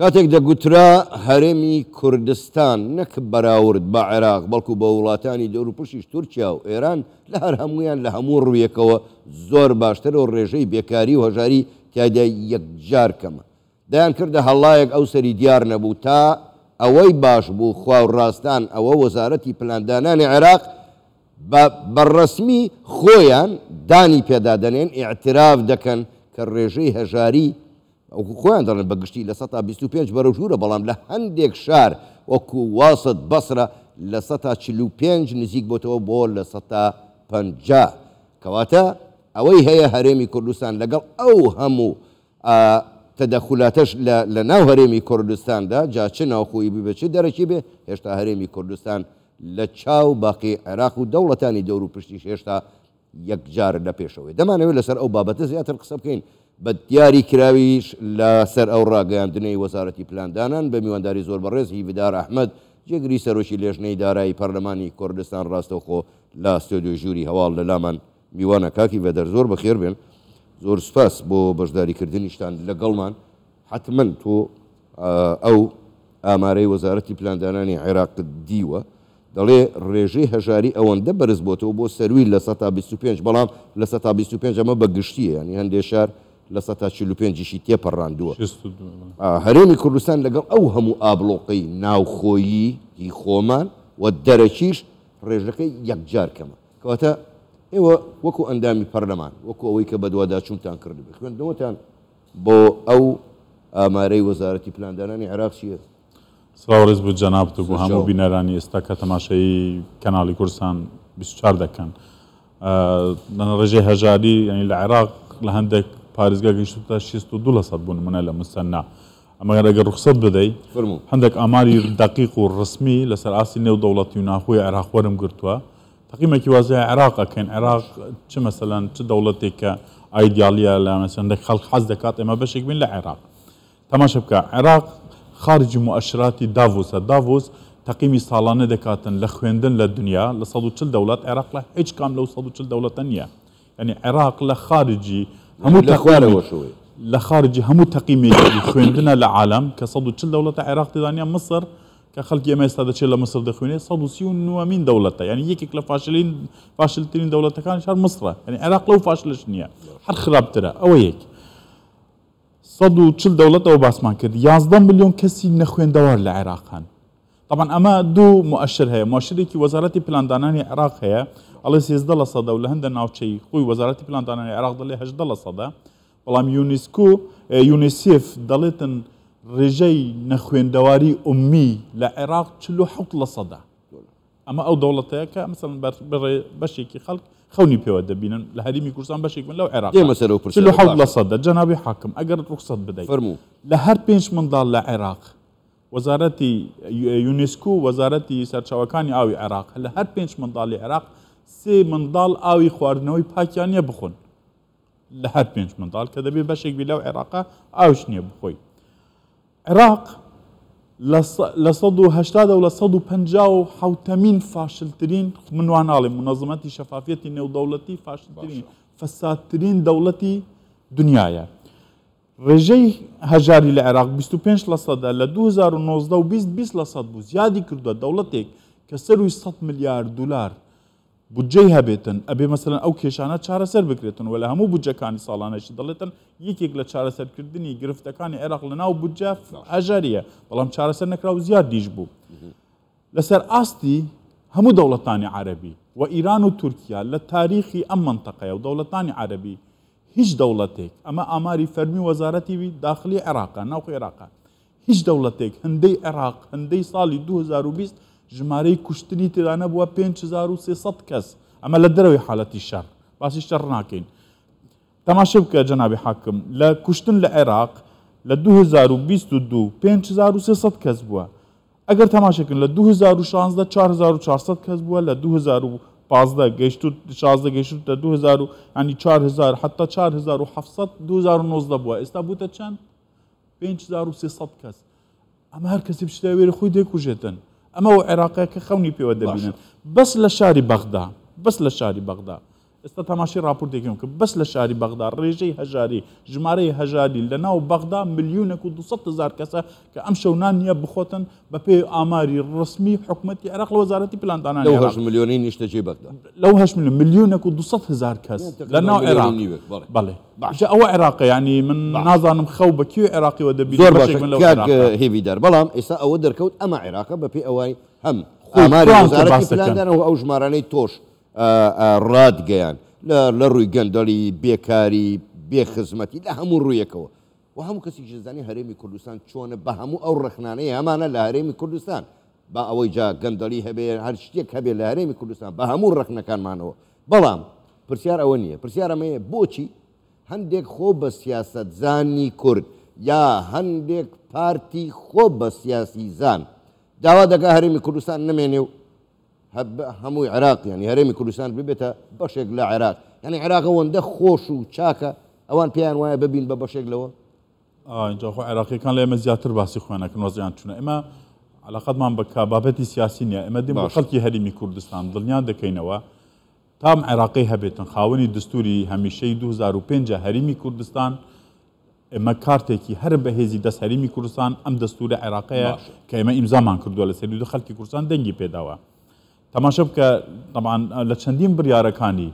کاتێک دەگوترا هەرێمی کوردستان نەک بەراورد بە عێراق بەڵکو بە وڵاتانی دەوروپشتیش تورکیا و ئێران لە هەر هەموویان لە هەموو ڕوویەکەوە زۆر باشترە و ڕێژەی بێکاری و هەژاری تیایدا یەکجار کەمە. دەیانکردە هەڵایەک ئەو سەری دیار نەبوو تا ئەوەی باش بوو خواو ڕاستان ئەوە وەزارەتی پلاندانانی عێراق بە بە ڕەسمی خۆیان دانی پێدا دەنێن ئیعتراف دەکەن کە ڕێژەی هەژاری وەکو خۆیان دەڵێن بە گشتی 25% بەرەو ژوورە بەڵام لە هەندێک شار وەکو واسط بەسرە 45% نزیک بۆتەوە بۆ 50%. کەواتە ئەوەی هەیە هەرێمی کوردستان لەگەڵ ئەو هەموو تەدەخولاتەش لە لە ناو هەرێمی کوردستاندا جا چ ناوخۆیی ببێ چ دەرەکی بێ هێشتا هەرێمی کوردستان لە چاو باقی عێراق و دەوڵەتانی دەور و پشتیش هێشتا یەکجار لە پێشەوەی. دەمانەوێت لەسەر ئەو بابەتە زیاتر قسە بکەین بە دیاری کراویش لەسەر ئەو ڕاگەیاندنەی وەزارەتی پلاندانان بە میوانداری زۆر بەڕێز هیڤدار ئەحمەد جێگری سەرۆکی لێژنەی دارایی پەرلەمانی کوردستان ڕاستەوخۆ لە ستۆدیۆی ژووری هەواڵ لە لامان میوانە. کاک هیڤدار زۆر بەخێر بێن، زۆر سوپاس بۆ بەشداریکردنیشتان لەگەڵمان. حەتمەن تۆ ئەو ئامارەی وەزارەتی پلاندانانی عێراقت دیوە، دەڵێ ڕێژەی هەژاری ئەوەندە بەرز بۆتەوە بۆ سەرووی 25%، بەڵام 25% ئەمە بە گشتییە، یانی هەندێ شار 45%یشی تێپەڕاندووە. هەرێمی کوردستان لەگەڵ ئەو هەموو ئابڵۆقەی ناوخۆیی هی خۆمان و دەرەکیش ڕێژەکەی یەکجار کەمە. کەواتە ئێوە وەکو ئەندامی پەرلەمان، وەکو ئەوەی کە بەدواداچوونتان کردبێ، خوێندنەوەتان بۆ ئەو ئامارەی وەزارەتی پلاندانانی عێراق چییە؟ سڵاو ڕێز بۆ جەنابت و بۆ هەموو بینەرانی ئێستا کە تەماشای کەناڵی کوردستان 24 دەکەن. ڕێژەی هەژاری یعنی لە عێراق لە هەندێک پارێزگا گەیشتووتە 62 لەسەد بۆ نمونە لە موسەننا. ئەمە ئەگەر ڕوخسەت بدەی هەندێک ئاماری دەقیق و ڕسمی لەسەر ئاستی نێودەوڵەتی و ناخۆی عێراق وەرم گرتووە. تەقیمێکی وازای عێراق ئەکەین. عێراق چ مەسەلەن چ دەوڵەتێک کە ئایدیالیە لە مەسەلەن خەڵک حەز دەکات ئێمە بەشێک بین لە عێراق. تەماشا بکە عێراق خارجی موئەشراتی داڤوسە. داڤوس تەقیمی ساڵانە دەکاتن لە خوێندن لە دنیا لە 140 دەوڵەت، عێراق لە هیچ کام لەو 140 دەوڵەتە نییە. یعنی عێراق لە خارجی هەموو تەقیمێکی لە خارجی هەموو تەقیمێکی خوێندنە لە عالەم کە 140 دەوڵەتە عێراق تێدا نییە. مصر کە خەڵکی ئێمە ئێستا دەچێت لە مصر دەخوێنێت 139مین دەوڵەتە، یعنی یەکێک لە فاشلین فاشلترین دەوڵەتەکانیش هەر مصرە. یعنی عێراق لەو فاشلش نییە، هەر خراپترە. ئەوە یەک. 140 دەوڵەت ئەوە باسمان کرد. 11 ملیۆن کەسی نەخوێندەوار لە عێراق هەن. طبعا ئەمە دوو مؤشر هەیە. مؤشرێکی وەزارەتی پلاندانانی عێراق هەیە ئەڵێ 13 لە سەدە و لە هەندە ناوچەی خۆی وەزارەتی پلاندانانی عێراق دەڵێ 18 لە سەدە، بەڵام یونیسکۆ یونیسێف دەڵێتن ڕێژەی نەخوێندەواری ئوممی لە عێراق 47 لە سەدە. ئەمە ئەو دەوڵەتەیە کە مەسەڵەن بەشێکی خەڵک خەونی پێوە دەبینن لە هەرێمی کوردستان بەشێک بن لەو عێراق. دێمە سەر ئەو پرسیارە. 47 لە سەدە. جەنابی حاکم ئەگەر ڕوخسەت بدەیت. فەرموو. لە هەر پێنج منداڵ لە عێراق وەزارەتی یونسکو و وەزارەتی سەرچاوەکانی ئاوی عێراق لە هەر پێنج منداڵی عێراق سێ منداڵ ئاوی خواردنەوەی پاکیان نییە بخۆن. لە هەر پێنج منداڵ کە دەبێت بەشێک بی لەو عێراقە ئاوش نییە بخۆی. عێراق لە 180 و لە 157مین فاشلترین، من وا ناڵێم، منەظەمەتی شەفافیەتی نێودەوڵەتی فاشلترین فەسادترین دەوڵەتی دنیایە. ڕێژەی هەژاری لە عێراق 25 لە سەدە، لە 2019 و 20 20 لە سەد بوو، زیادی کردووە. دەوڵەتێک کە سەروی 100 ملیار دلار بودجەی هەبێتن ئەبێ مەسەلەن ئەو کێشانە چارەسەر بکرێتن و لە هەموو بودجەکانی ساڵانەشی دەڵێتن یەکێک لە چارەسەرکردنی گرفتەکانی عێراق لە ناو بودجە هەژاریە، بەڵام چارەسەر نەکرا و زیادیش بوو. لەسەر ئاستی هەموو دەوڵەتانی عەرەبی و ئیران و تورکیا لە تاریخی ئەم مەنتەقەیە و دەوڵەتانی عەرەبی هیچ دەوڵەتێک، ئەمە ئاماری فەرمی وەزارەتی داخلی عێراقە، ناوخۆی عێراقە، هیچ دەوڵەتێک هەندەی عێراق هەندەی ساڵی 2020 ژمارەی کوشتنی تێدا نەبووە 5300 کەس. ئەمە لە دەرەوەی حالەتی شەڕ، باسی شەڕ ناکەین. تەماشا بکە جەنابی حاکم، لە کوشتن لە عێراق لە 2022 5300 کەس بووە. ئەگەر تەماشاکەن لە 2016 4400 کەس بووە، لە 2015 گەیشتو 16 گەیشتو 2000 ینی 4000 حتا 4700 2019 بووە. ئێستا بووتە چەند؟ 5300 کەس. ئەمە هەر کەسی بچێتە وێرە خۆی دەیکوژێتن. ئەمە ئەو عێراقەیە کە خەونی پێوە دەبینن. بەس لە شاری بەغدا، بەس لە شاری بەغدا ئێستا تەماشای ڕاپۆرتێکم کرد بەس لە شاری بەغدا ڕێژەی هەژاری، ژمارەی هەژاری لە ناو بەغدا ملیۆنێک و 200 هەزار کەسە کە ئەمشەو نان نییە بخۆتن بەپێی ئاماری ڕەسمی حکومەتی عێراق لە وەزارەتی پلاندانانی لەو عێراق. هەشت ملیۆنەی نیشتەجێی بەغدا. لەو هەشت ملیۆن، ملیۆنێک و 200 هەزار کەس یان لە تەقریبا ناو ملیۆن و عێراق. نیوێک، بەڵێ. بەڵێ. باشە. جا ئەوە عێراقە یانی من باشە. نازانم خەو بە کوێ عێراقیەوە دەبینم زۆر بەشێک باشە من لەو کاک عێراقە. هێڤیدار، بەڵام ئێستا ئەوە دەرکەوت ئەمە عێراقە بەپێی ئەوەی هەم خۆی ئاماری خۆیان کە وەزارەتی باس دەکەن. پلاندانەوە ئەو ژمارانەی تۆش ڕاتگەیاند لە ڕووی گەندەڵی، بێکاری، بێ خزمەتی لە هەموو ڕوویەکەوە و هەموو کەسێکیش دەزانێت هەرێمی کوردستان چۆنە بە هەموو ئەو ڕەخنانەی هەمانە لە هەرێمی کوردستان با ئەوەی جا گەندەڵی هەبێ هەر شتێک هەبێ لە هەرێمی کوردستان بە هەموو ڕەخنەکانمانەوە بەڵام پرسیار ئەوە نییە پرسیار ئەمەیە بۆچی هەندێک خۆ بە سیاسەتزانی کورد یا هەندێک پارتی خۆ بە سیاسیزان داوا دەکا هەرێمی کوردستان نەمێنێ و هەمووی عێراق یانی هەرێمی کوردستان ببێتە بەشێک لە عێراق یانی عێراق ئەوەندە خۆش و چاکە ئەوان پێیان وایە ببین بە بەشێک لەوە؟ ئینجا خۆ عێراقیەکان لە ئێمە زیاتر باسی خۆیان ئەکەن وەزعیان چونە ئێمە علاقەتمان بە بابەتی سیاسی نییە ئێمە دێن بۆ خەڵکی هەرێمی کوردستان دڵنیان دەکەینەوە تام عێراقی هەبێتن خاوەنی دستوری هەمیشەی 2005 هەرێمی کوردستان ئێمە کارتێکی هەرە بەهێزی دەست هەرێمی کوردستان ئەم دەستورە عێراقەیە کە ئێمە ئیمزامان کردووە لەسەری و خەڵکی کوردستان دەنگی پێداوە. تەماشا بکە تەبعەن لە چەندین بڕیارەکانی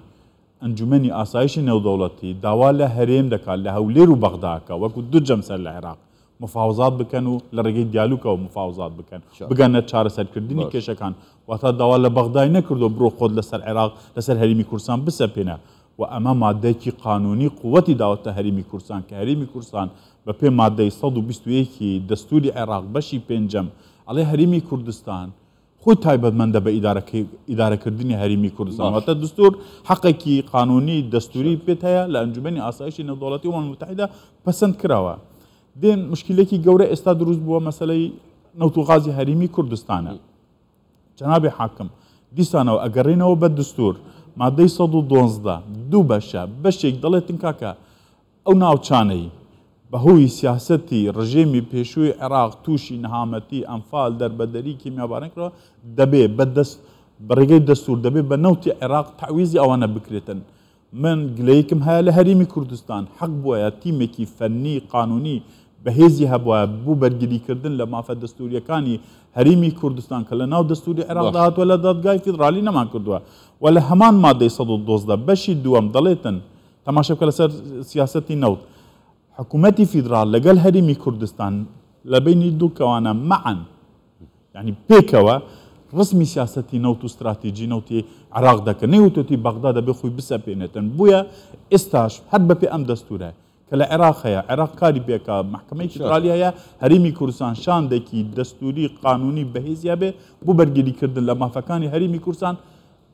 ئەنجومەنی ئاسایشی نێودەوڵەتی داوا لە هەرێم دەکات لە هەولێر و بەغدا کە وەکو دوو جەمسەر لە عێراق مفاوەزات بکەن و لە ڕێگەی دیالوکەوە مفاوەزات بکەن بگەنە چارەسەرکردنی کێشەکان واتا داوا لە بەغدای نەکردووە بڕۆ خۆت لەسەر عێراق لەسەر هەرێمی کوردستان بسەپێنە و ئەمە ماددەیەکی قانوونی قوتی داوەتە هەرێمی کوردستان کە هەرێمی کوردستان بە پێ ماددەی 121 ی دەستووری عێراق بەشی پێنجەم ئەڵێ هەرێمی کوردستان خۆی تایبەتمەندە بە ئیدارەکردنی هەرێمی کوردستان واتە دستور حەقێکی قانوونی دەستووری پێت هەیە لە ئەنجومەنی ئاسایشی نێودەوڵەتی و متحدە پەسەند کراوە. دێن مشکلێکی گەورە ئێستا دروست بووە مەسەلەی نەوت و غازی هەرێمی کوردستانە. جەنابی حاکم، دیسانەوە ئەگەڕێینەوە بە دستور، مادەی 112 دوو بەشە، بەشێک دەڵێتن کاکە ئەو ناوچانەی بەهۆی سیاسەتی ڕژێمی پێشووی عێراق تووشی نەهامەتی، ئەنفال، دەربەدەری، کیمیاباران کراوە، دەبێ بە دەست بە ڕێگەی دەستور دەبێ بە نەوتی عێراق تەعویزی ئەوانە بکرێتن. من گلەیەکم هەیە لە هەرێمی کوردستان، حەق بوایە تیمێکی فەنی قانونی بەهێزی هەبوایە بۆ بەرگریکردن لە مافە دەستورییەکانی هەرێمی کوردستان کە لە ناو دەستوری عێراقدا هاتووە لە دادگای فیدرالی نەمانکردووە و لە هەمان مادەی 112 بەشی دووەم دەڵێتن تەماشا بکە لەسەر سیاسەتی نەوت حکوومەتی فیدراڵ لەگەڵ هەرێمی کوردستان لە بەینی دوو کەوانە مەعەن یانی پێکەوە ڕسمی سیاسەتی نەوت و ستراتیجی نەوتی عێراق دەکەن نەیوتۆتی بەغدا دەبێ خۆی بسەپێنێتن بویە ئێستاش هەر بەپێ ئەم دەستورە کە لە عێراق هەیە عێراق کاری پێکا مەحکەمەی فیدرالی هەیە هەرێمی کوردستان شاندێکی دەستوری قانونی بەهێزی هەبێ بۆ بەرگریکردن لە مافەکانی هەرێمی کوردستان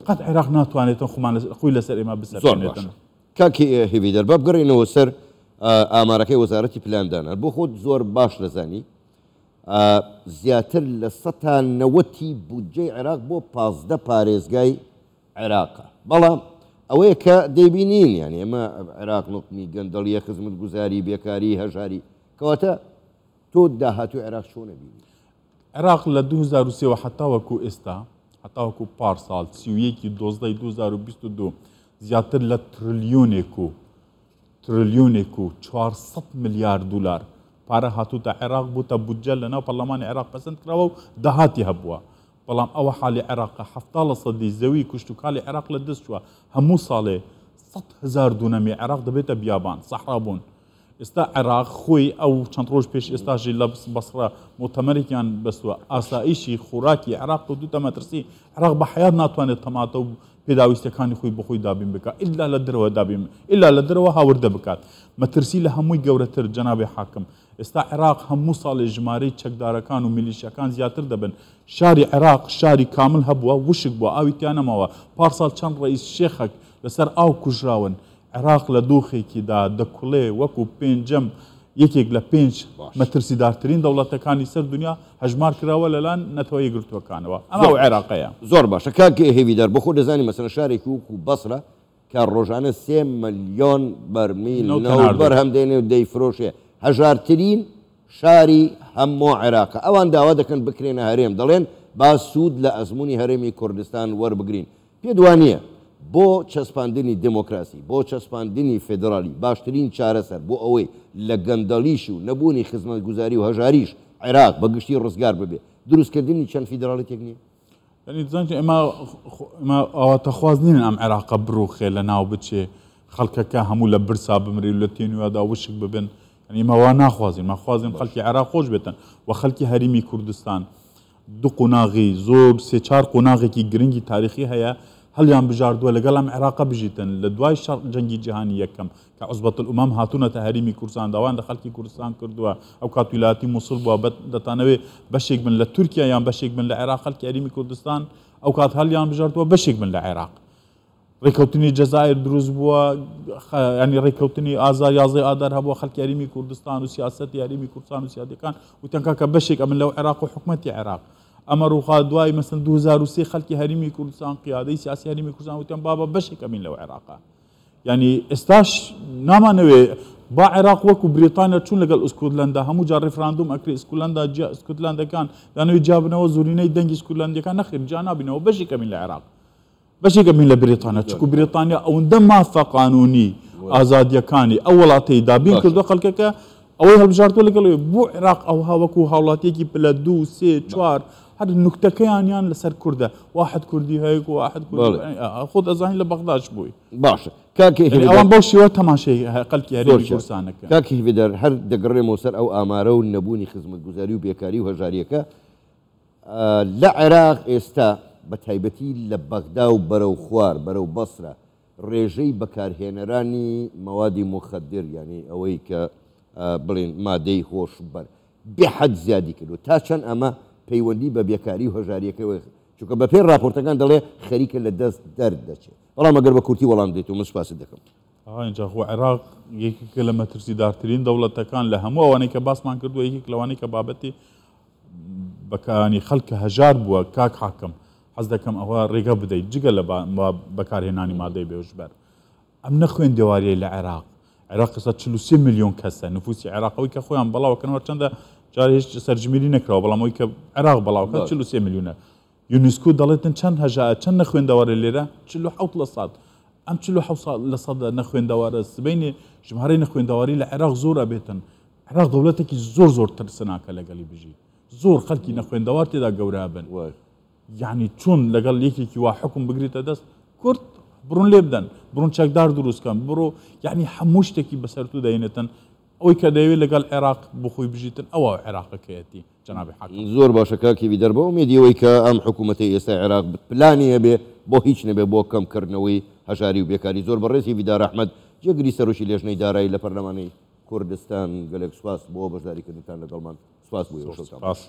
قەت عێراق ناتوانێتن خۆمان خۆی لەسەر ئێمە بسەپێنێتن. کاک هێڤیدار با بگەڕێینەوە سەر ئامارەکەی وەزارەتی پلاندانان بۆ خۆت زۆر باش دەزانی زیاتر لە سەتا نەوەتی بودجەی عێراق بۆ 15 پارێزگای عێراقە بەڵام ئەوەیە کە دەیبینین یانی ئێمە عێراق نوقمی گەندەڵیە خزمەتگوزاری بێکاری هەژاری کەواتە تۆ داهاتوی عێراق چۆن ئەبینی؟ عێراق لە 2003 وە هەتاوەکو ئێستا هەتاوەکو پار ساڵ 31 ی 12 ی 2022 زیاتر لە ترلیۆنێک و ترلیۆنێک و 400 ملیار دولار پارە هاتووتە عێراق بووتە بودجە لەناو پەرلەمانی عێراق پەسەند کراوە و داهاتی هەبووە بەڵام ئەوە حالی عێراقە 70 لە سەدی زەوی کشتوکالی عێراق لە دەست چووە هەموو ساڵێ 100 هەزار دونەمی عێراق دەبێتە بیابان سەحرا بوون ئێستا عێراق خۆی ئەو چەند ڕۆژ پێش ئێستاشی لە بەسڕە موتەمەرێکیان بەستووە ئاسایشی خوراکی عێراق کەوتووتە مەترسی عێراق بە حەیات ناتوانێت تەماتە و پێداویستیەکانی خۆی بۆ خۆی دابین بکات ئیلا لە دەرەوە دابین ئیلا لە دەرەوە هاوردە بکات مەترسی لە هەمووی گەورەتر جەنابی حاکم ئێستا عێراق هەموو ساڵێ ژمارەی چەکدارەکان و میلیشیاکان زیاتر دەبن شاری عێراق شاری کامل هەبووە وشک بووە ئاوی تیا نەماوە پارساڵ چەند ڕەئیس شێخەک لەسەر ئاو کوژراون عێراق لە دۆخێکیدا دەکوڵێ وەکو پێنجەم یەکێک لە پێنج مەترسیدارترین دەوڵەتەکانی سەر دونیا هەژمار کراوە لەلایەن نەتەوە یەکگرتووەکانەوە. ئەمە ئەو عێراقەیە. زۆر باشە کاک هێڤیدار بۆ خۆت دەزانی مەسەلەن شارێکی وەکو بەسرە کە ڕۆژانە سێ ملیۆن بەرمیل نەوت بەرهەم دێنێ و دەیفرۆشێ هەژارترین شاری هەموو عێراقە ئەوان داوا دەکەن بکرێنە هەرێم دەڵێن با سوود لە ئەزموونی هەرێمی کوردستان وەربگرین پێت وانییە بۆ چەسپاندنی دێمۆکراسی، بۆ چەسپاندنی فێدرالی باشترین چارەسەر بۆ ئەوەی لە گەندەڵیش و نەبوونی خزمەتگوزاری و هەژاریش عێراق بە گشتی ڕزگار ببێ، دروستکردنی چەند فیدراڵیتێک نییە؟ یانی دەزانیت ئێمە ئێمە ئاواتەخواز نین ئەم عێراقە بڕوخێ لەناو بچێ خەڵکەکە هەموو لە برسا بمرێ و لە تێنویادا وشک ببن یانی ئێمە وا ناخوازین ما خوازین خەڵکی عێراق خۆش بێتن و خەڵکی هەرێمی کوردستان دوو قۆناغی زۆر سێ چار قۆناغێکی گرنگی تاریخی هەیە هەڵیان بژاردووە لەگەڵ ئەم عێراقە بژیتن لە دوای شەڕ جەنگی جیهانی یەکەم کە عوسبەت الامم هاتوونەتە هەریمی کوردستان داوایان لە خەڵکی کوردستان کردووە ئەو کات ویلایەتی موسڵ بووە دەتانەوێ بەشێک بن لە تورکیا یان بەشێک بن لە عێراق خەڵکی هەریمی کوردستان ئەو کات هەڵیان بژاردووە بەشێک بن لە عێراق ڕێککەوتنی جەزائیر دروست بووە ینی ڕێککەوتنی ئازار یازدەی ئادار هەبووە خەڵکی هەرێمی کوردستان و سیاسەتی هەرێمی کوردستان و سیادەکان وتیان کاکە بەشێک ئەمن لەو عێراق و حکومەتی عێراق ئەمە ڕووخا دوای مەسن 2023 خەڵکی هەرێمی کوردستان قیادەی سیاسی هەرێمی کوردستان وتیان بابە بەشێک ئەمین لەو عێراقە یعنی ئێستاش نامانەوێ با عێراق وەکو بریتانیا چون لەگەڵ ئسکوتلەندا هەموو جار ڕیفراندوم ئەکرێ ئسکولەندا جیا ئسکوتلەندەکان دانەوەی جیابنەوە زۆرینەی دەنگی ئسکوتلەندیەکان نەخێر جیا نابینەوە بەشێک ئەمین لە عێراق بەشێکە بین لە بریتانیا چکو بریتانیا ئەوەندە مافە قانونی ئازادیەکانی ئەو وڵاتەی دابین کردو خەڵکەکە ئەوەی هەڵبژاردووە لەگەڵ بۆ عێراق ئەوها وەکو هاوڵاتیەکی پلە دوو سێ چوار هەر نوکتەکەیانیان لەسەر کوردە واحد کوردی هەیە واحد کوردی خۆت ئەزانی لە بەغداش بووی باشە کاکە ئەوان بەو شێوە تەماشای خەڵکی هەرێمی کوردستانەکە کاک هیویدار هەر دەگەڕێمەوە سەر ئەو ئامارە و نەبوونی خزمەتگوزاری و بێکاری و هەژاریەکە لە عێراق ئێستا بە تایبەتی لە بەغدا و بەرەو خوار بەرەو بەسرە ڕێژەی بەکارهێنەرانی مەوادی موخەدر یانی ئەوەی کە بڵێن مادەی هۆشبەر بێ حەد زیادی کردووە تا چەند ئەمە پەیوەندی بە بێکاری و هەژاریەکەوە چونکە بەپێی ڕاپۆرتەکان دەڵێ خەریکە لە دەست دەردەچێت بەڵام ئەگەر بە کورتی وەڵام دەیت و من سوپاست دەکەم. ئینجا خۆ عێراق یەکێکە لە مەترسیدارترین دەوڵەتەکان لە هەموو ئەوانەی کە باسمان کردووە یەکێک لەوانەی کە بابەتی بەکانی خەلک کە هەژار بووە کاک حاکم حەز دەکەم ئەوە ڕێگە بدەیت جگە لە بەکارهێنانی مادەی بێهۆشبەر ئەم نەخوێندەواریەی لە عێراق عێراق ئێستا 43 میلیۆن کەسە نفوسی عێراق ئەوەی کە خۆیان بەڵاوکەنەوە چەندە جار هیچ سەرژمێری نەکراوە بەڵام ئەوەی کە عێراق بەڵاوکە 43 میلیۆنە یونسکو دەڵێتن چەند هەژا چەند نەخوێندەوارە لێرە 47 لە سەد ئەم 47 لە سەدە نەخوێندەوارە سبەینێ ژمارەی نەخوێندەواری لە عێراق زۆر ئەبێتن عێراق دەوڵەتێکی زۆر زۆر ترسناکە لەگەڵی بژی زۆر خەڵکی نەخوێندەوار تێدا گەورە بن یعنی چۆن لەگەڵ یەکێکی وا حکم بگریتە دەست کورد بڕون لێ بدەن بڕون چەکدار دروستکەن بڕۆ یعنی هەموو شتێکی بەسەر تو دەینێتن ئەوەی کە دەیەوێت لەگەڵ عێراق بخۆی بژیتن ئەوە عێراقەکەیەتی جەنابی حاکم. زۆر باشە کاک هیویدار بە ئومێدی ئەوەی کە ئەم حکوومەتەی ئێستای عێراق پلانی هەبێ بۆ هیچ نەبێ بۆ کەم کردنەوەی هەژاری و بێکاری زۆر بەڕێز هیویدار ئەحمەد جێگری سەرۆکی لێژنەی دارایی لە پەرلەمانی کوردستان گەلێک سوپاس بۆ بەشداری کردنتان لەگەڵمان سوپاس بۆ ئێوە شەوتان باش.